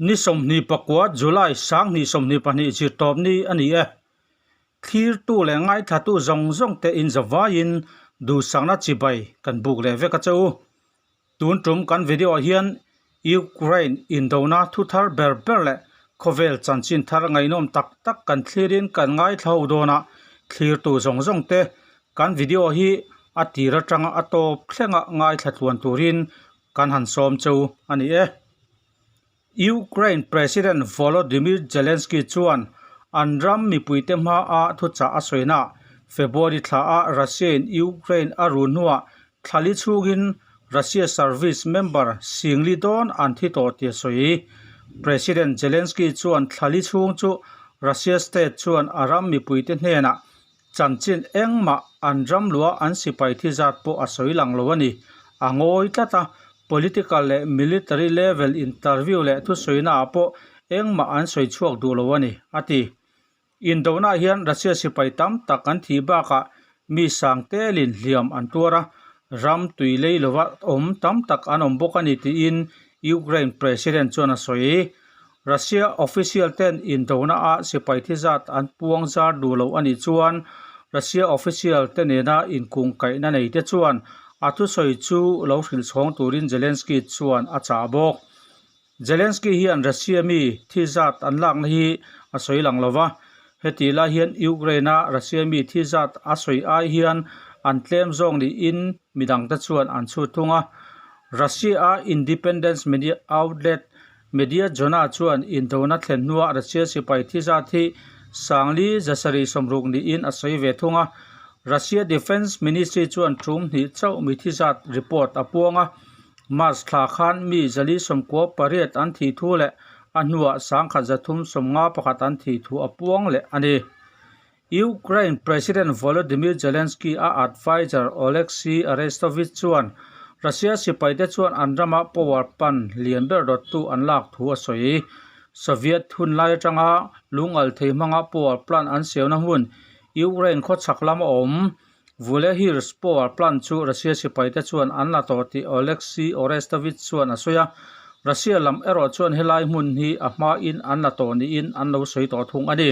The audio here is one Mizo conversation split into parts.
Ni 24 July 2022 zirtawpni a ni e. Thlirtu leh ngaithlatu zawng zawng te in zavaiin duhsakna chibai kan buk leh vek a che u. Tun tum kan video ah hian Ukraine indona thu thar ber ber leh khawvel chanchin thar ngaihnawm tak tak kan thlirin kan ngaithla ho dawn a, thlirtu zawng zawng te kan video hi a tir atanga a tawp thlenga ngaithla tluan turin kan han sawm cheu a ni e. Ukraine President Volodymyr Zelensky chuan an ram mipuite hmaa thuchah a sawina February thlaah Russia-in Ukraine a run hnuah thlali chhungin Russia service member singli dawn an thi tawh tih a sawi. President Zelensky chuan thlali chhung chu Russia state chuan a ram mipuite hnenah chanchin engmah an ram luah an sipai thi zat pawh a sawi lang lo a ni. A ngawi tlat a, political leh military level interview leh thusawina ah pawh engmah an sawi chhuak duh lo a ni, a ti. Indona ah hian Russia sipai tam tak an thih bakah mi sang telin hliam an tuar a, ram tui lei lova awm tam tak an awm bawk a ni tiin Ukraine President chuan a sawi. Russia official ten indona ah sipai thi zat an puang zar duh lo a nih chuan Russia official te nena inkungkaihna nei te chuan a thusawi chu lo hrilh chhawng turin Zelensky chuan a chah bawk. Zelensky hian Russia mi thi zat an lakna hi a sawi lang lo va, hetih lai hian Ukraine a Russia mi thi zat a sawi ai hian an tlem zawk niin midangte chuan an chhut thung a. Russia a Independence Media outlet Media Jona chuan indona thlen hnuah Russia sipai thi zat hi Sangli zasarih sawmruk niin a sawi ve thung a. Russia Defence Ministry chuan tum hnih chauh mi thi zat report a puang a. March thla khan mi zali sawmkua pariat an thih thu leh a hnuah sangkhat zathum sawmnga pakhat an thih thu a puang leh a ni. Ukraine President Volodymyr Zelensky a adviser Oleksiy Arestovych chuan Russia sipaite chuan an rama power plant lian ber dawttu an lak thu a sawi. Soviet hun lai atanga lungal thei hmanga power plant an siamna hmun Ukraine khawchhak lama awm Vuhlehirsk power plant chu Russia sipaite chuan an la tawh tih Oleksiy Arestovych chuan a sawi a. Russia lam erawh chuan helai hmun hi a hmain an la tawh niin an lo sawi tawh thung a ni.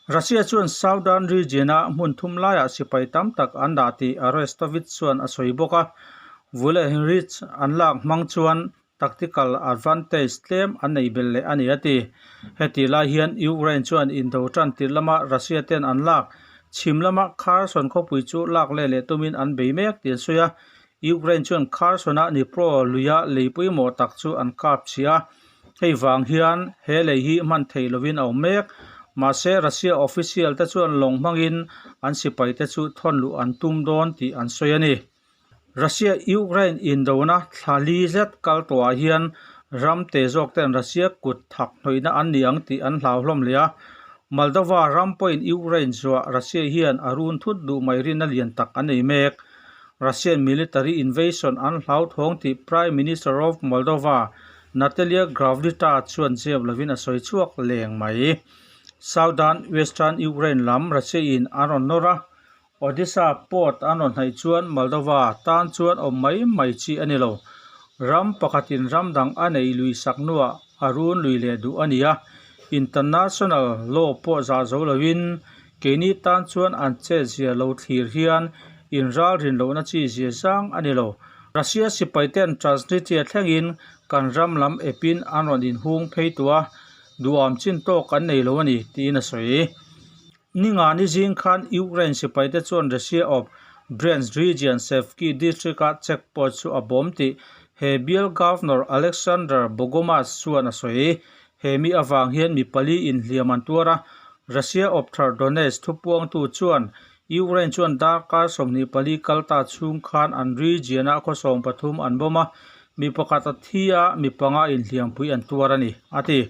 Russia chuan Southern region-a hmun thum laiah sipai tam tak an dah tih Arestovich chuan a sawi bawk a. Vulehinrich an lak hmang chuan tactical advantage tlem an nei belh leh a ni a ti. Hetih lai hian Ukraine chuan indo tan tirh lama Russia ten an lak chhim lama Kherson khawpui chu lak leh leh tumin an bei mek tih an sawi a. Ukraine chuan Kherson-a Dnipro luia lei pawimawh tak chu an kap chhia a. Hei vang hian he lei hi hman theih lovin a awm mek. Mahse, Russia official te chuan lawng hmangin an sipai te chu thawn luh an tum dawn tih an sawi a ni. Russia-Ukraine indona thla li zet kal tawhah hian ram te zawk ten Russia kut thak hnawihna an ni ang tih an hlauhlawm leh a. Moldova ram pawhin Ukraine zuah Russia hian a run thut duh mai rinna lian tak an nei mek. Russian military invasion an hlauthawng tih Prime Minister of Moldova Natalia Gavrilita chuan zep lovin a sawi chhuak leng mai. Southern Western Ukraine lam Russia-in an rawn nawr a, Odesa port an rawn hnaih chuan Moldova tan chuan awm mai mai chi a ni lo. Ram pakhatin ram dang a nei lui sak hnuah a run lui leh duh a ni a, international law pawh zah zo lovin keini tan chuan an chetzia lo thlir hian inralrin lohna chi zia zang a ni lo. Russia sipaiten Transnistria thlengin kan ram lam epin an rawn inhung phei tawh a, duham chin tawk an nei lo a ni, tiin a sawi. Ninga ni zing khan Ukraine sipaite chuan Russia of Bryansk region Sevki district-a checkpoint chu a bawm tih he bial Governor Alexander Bogomaz chuan a sawi. He mi avang hian mi pali inhliam an tuar a, Russia awpthar Donetsk thupuangtu chuan Ukraine chuan darkar 24 kal ta chhung khan an region-ah khawsawm pathum an bawm a, mi pakhat a thi a, mi panga inhliampui an tuar a ni, a ti.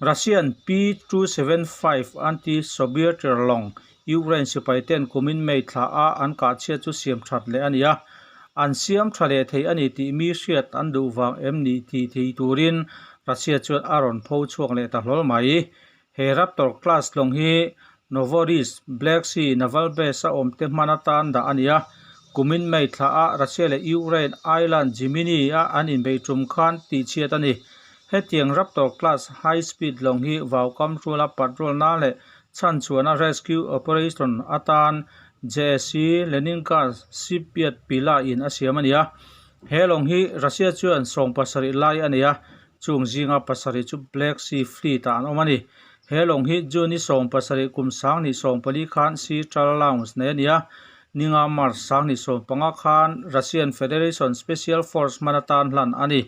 Russian P-275 anti-Soviet lawng Ukraine sipai ten kumin May thla a an kah chhiat chu siam that leh a ni a, an siam tha leh thei a ni tih mi hriat an duh vang em ni tih thei turin Russia chuan a rawn pho chhuak leh ta hlawl mai. He Raptor class lawng hi Novorossiysk, Black Sea Naval Base a awmte hman atan dah a ni a. Kumin May thla ah Russia leh Ukraine Island Gemini a an inbeih tum khan tihchhiat a ni. Hetiang Raptor class high speed lawng hi vaukam hruala patrol na leh chhanchhuahna rescue operation atan JSC Leningrad Shipyard Pila in a siam a ni a. He lawng hi Russia chuan 70 lai a nei a, chung zinga pasarih chu Black Sea Fleet ah an awm a ni. He lawng hi June ni 17 kum 2014 khan Sea Trial Launch nei a ni a, ninga March 2015 khan Russian Federation Special Force hman atan hlan a ni.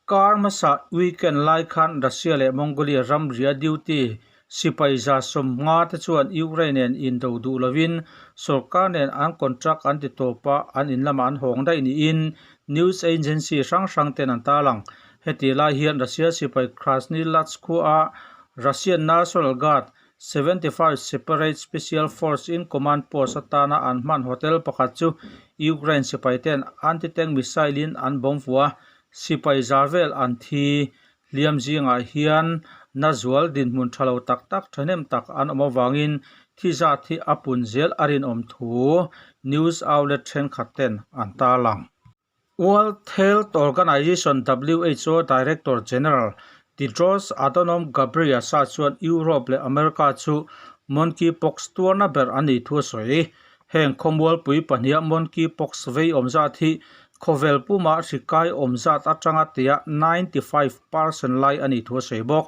Kar hmasa weekend lai khan Russia leh Mongolia ramria duty sipai 150 te chuan Ukraine nen indo duh lovin sorkar nen an contract an ti tawp a, an in lamah an hawng daih niin news agency hrang hrang ten an tarlang. Heti lai hian Russia sipai Krasny Luch khua Russian National Guard 75 Separate Special Force in command post atana an hman hotel pakhat chu Ukraine sipai ten anti-tank missile in an bomb fuh a, sipai za vel an thi hliam zingah hian na zual dinhmun tha lo tak tak thahnem tak an awm avangin thi zat hi a pun zel a rinawm thu news outlet thenkhat ten an tarlang. World Health Organization, WHO, Director General Tedros Adhanom Ghebreyesus chuan Europe leh America chu monkeypox tuarna ber an nih thu a sawi. Heng khawmualpui pahniha monkeypox vei awm zat hi khawvel puma hri kai awm zat atanga tia 95 percent lai a nih thu a sawi bawk.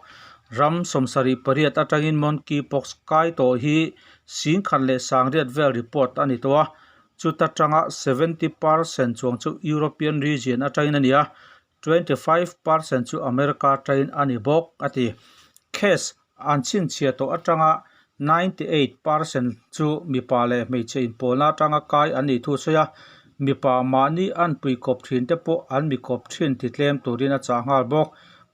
Ram 78 atangin monkeypox kai tawh hi 10,008 vel report a ni tawh a. Chuta tanga 70% chuang chu European region atangin a ni a, 25% chu America atangin a ni bawk, a ti. Case an chhinchhiah tawh atanga 98% chu mipa leh hmeichhe inpawlna atanga kai an nih thu a sawi a, mipa mahni an pui kawp thin te pawh an mi kawp thin ti tlem turin a chah nghal bawk.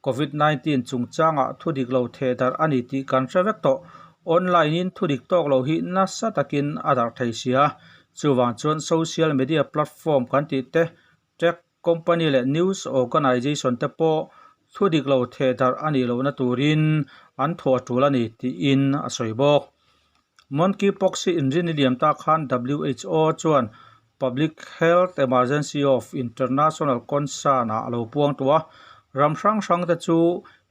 Covid 19 chungchangah thudik lo theh darh a ni tih kan hre vek tawh. Online in thudik tawk lo hi nasa takin a darh thei si a, chuvang chuan social media platform kan tih te, tech company leh news organization te pawh thudik lo theh darh a nih lohna turin an thawh a tul a ni tiin a sawi bawk. Monkeypox hi inrin i liam ta khan WHO chuan Public Health Emergency of International Concern ah a lo puang tawh a, ram hrang hrang te chu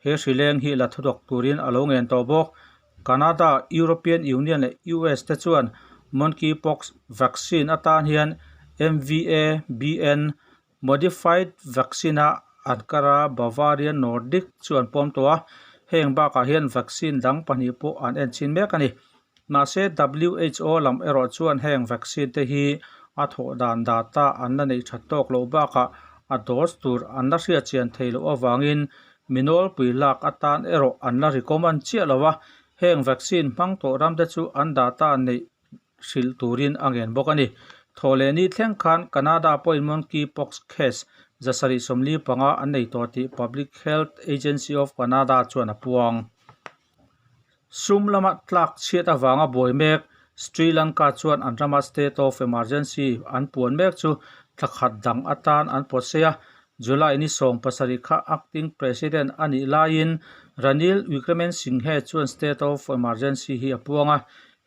he hri leng hi la thudawk turin a lo ngen tawh bawk. Canada, European Union leh US te chuan Monkeypox vaccine atan hian MVA-BN Modified vaccine a Ankara Bavarian Nordic chu an pawm tawh a, heng bakah hian vaccine dang pahnih pawh an en chhin mek a ni. Mahse, WHO lam erawh chuan heng vaccine te hi a thawh dan data an la neih that tawk loh bakah a dose tur an la hriat chian thei loh avangin mi nawlpui lak atan erawh an la recommend chiah lo a, heng vaccine hmang tawh ram te chu an data neih hrilh turin a ngen bawk a ni. Thawhlehni thleng khan Canada pawhin monkeypox case 745 an nei tawh tih Public Health Agency of Canada chuan a puang. Sum lama tlak chhiat avanga buai mek Sri Lanka chuan an rama state of emergency an puan mek chu thla khat dang atan an pawt sei a. July ni 17 kha acting president a nih laiin Ranil Wickremesinghe chuan state of emergency hi a puang a.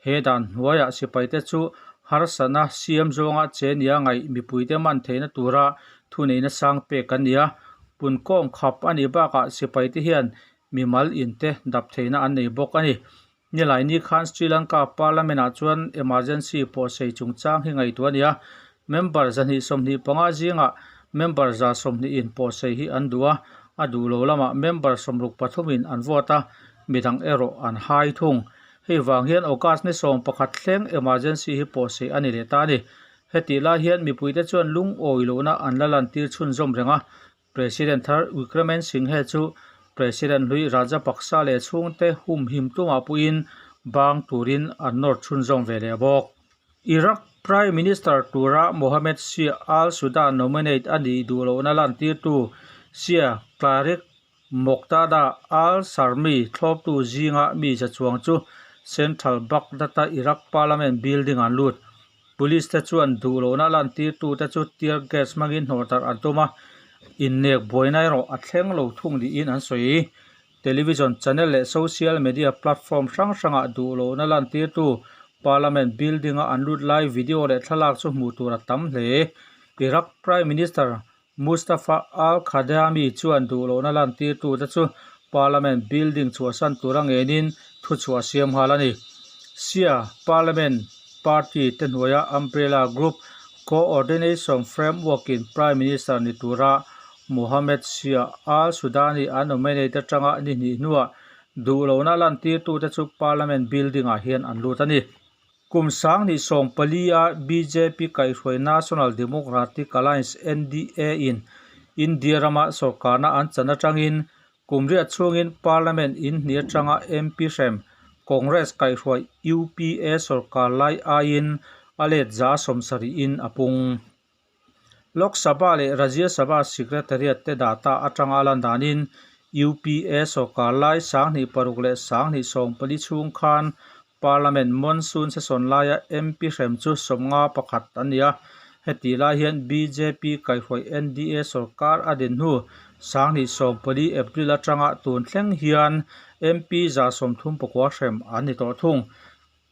He dan hnuaiah sipaite chu harsatna siam zawnga che nia ngaih mipuite man theihna tura thuneihna sang pek an ni a. Punkawm khap a nih bakah sipaite hian mimal inte dap theihna an nei bawk a ni. Nilaini khan Sri Lanka Parliament-ah chuan emergency pawhsei chungchang hi ngaihtuah a ni a, member 225 zingah member 120 in pawhsei hi an duh a, a duh lo lamah member 63 in an vote a, midang erawh an hai thung. Hei vang hian August ni 11 thleng emergency hi pawhsei a ni leh ta a ni. Hetih lai hian mipuite chuan lungawi lohna an la lantir chhunzawm reng a, President thar Wickremesinghe chu President hlui Rajapaksa leh chhungte humhim tumah puiin bang turin an nawr chhunzawm ve leh bawk. Iraq Prime Minister tura Mohammed Shia al-Sudan nominate a nih duh lohna lantirtu Shia cleric Moqtada al-Sarmi thlawptu zinga mi za chuang chu Central Baghdad-a Iraq Parliament building an lut. Police te chuan duh lohna lantirtute chu tear gas hmangin hnawhdarh an tum a, innek buaina erawh a thleng lo thung niin an sawi. Television channel leh social media platform hrang hrangah duh lohna lantirtu Parliament building-a an lut lai video leh thlalak chu hmuh tur a tam hle. Iraq Prime Minister. Mustafa al-Kadhimi chuan duhlohna lantirtute chu Parliament building chhuahsan tura ngenin thuchhuah a siam nghal a ni. Shia Parliament party te hnuaia umbrella group Coordination Framework-in Prime Minister ni tura Mohammed Shia al-Sudani a nominate atanga ni hnih hnuah duhlohna lantirtute chu Parliament building-ah hian an lut a ni. Kum 2014 a bjp kaihhruai National Democratic Alliance, NDA, in India rama sorkarna an chan atangin kum riat chhungin Parliament in hnih atanga MP hrem Congress kaihhruai UPA sorkar lai aiin a let 70% in a pung. Lok Sabha leh Rajya Sabha Secretariat te data atanga lan danin UPA sorkar lai 2006 leh 2014 chhung khan Parliament Monsoon Session laia MP hrem chu 51 an ni a. Hetih lai hian bjp kaihhruai NDA sorkar a din hnu 2014 April atanga tun thleng hian MP 139 hrem an ni tawh thung.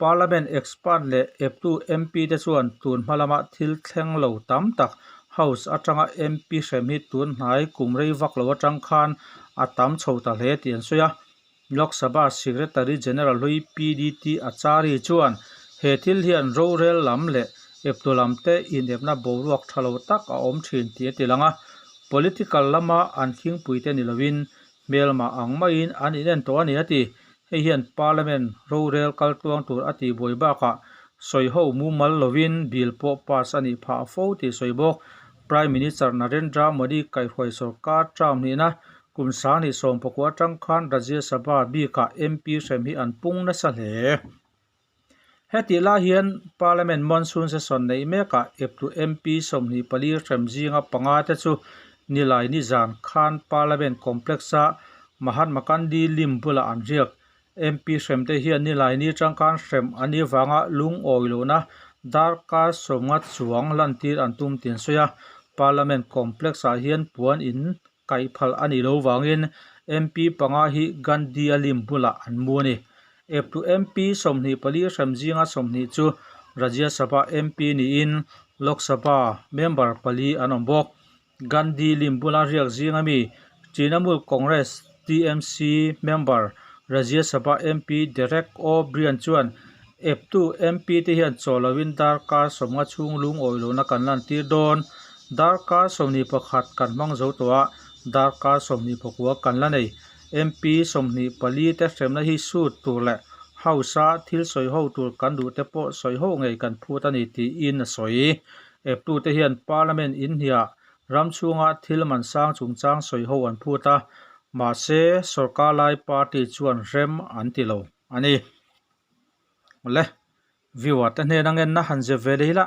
Parliament expert leh eptu MP te chuan tun hma lama thil thleng lo tam tak House atanga MP hrem hi tun hnai kum rei vak lo atang khan a tam chho ta hle tih an sawi a. Lok Sabha Secretary General hlui PDT Achari chuan he thil hian rorel lam leh eptu lam te inepna boruak tha lo tak a awm thin tih a ti lang a. Political lama an khingpui te ni loin hmelmah ang maiin an inen tawh a ni a ti. Hei hian Parliament rorel kal tluang tur a tih buai bakah sawiho mumal lovin bill pawh pass a nih phah fo tih sawi bawk. Prime Minister Narendra Modi kaihhruai sorkar term hnihna kum 2019 atang khan Rajya Sabha bikah MP hrem hi an pung nasa hle. Hetih lai hian Parliament Monsoon Session neih mekah eptu MP 24 hrem zinga panga te chu Nilai nizan khan Parliament Complex-a Mahatma Gandhi lim bulah an riak. MP hrem te hian Nilai ni atang khan hrem an nih avanga lungawi lohna darkar 50 chuang lantir an tum tih an sawi a. Parliament Complex-ah hian puan in kaih phal a nih loh vangin MP panga hi Gandhi-a lim bulah an mu a ni. Eptu MP 24 hrem zinga 20 chu Rajya Sabha MP niin Lok Sabha member pali an awm bawk. Gandhi lim bula riak zinga mi Trinamool Congress, TMC, member Rajya Sabha MP Derek O'Brien chuan eptu MP te hian chaw loin darkar 50 chhung lungawi lohna kan lantir dawn. Darkar 21 kan hmang zo tawh a, darkar 29 kan la nei. MP 24 te hremna hi sut tur leh House-a thil sawi ho tur kan duh te pawh sawi ho ngei kan phut a ni tiin a sawi. Eptute hian Parliament inhniah ram chhunga thil man sang chungchang sawi ho an phut a, mahse sorkar lai party chuan rem an ti lo a ni. Le, viewer te hnen a ngenna han zep ve leh ila,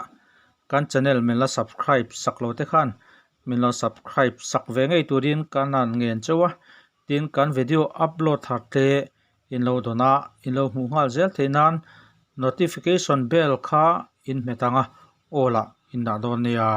kan channel min la subscribe sak lo te khan min lo subscribe sak ve ngei turin kan han ngen chauh a, tin kan video upload thar te in lo dawn a, in lo hmuh nghal zel theih nan notification bell kha in hmet ang a, aw lah in dah dawn nia.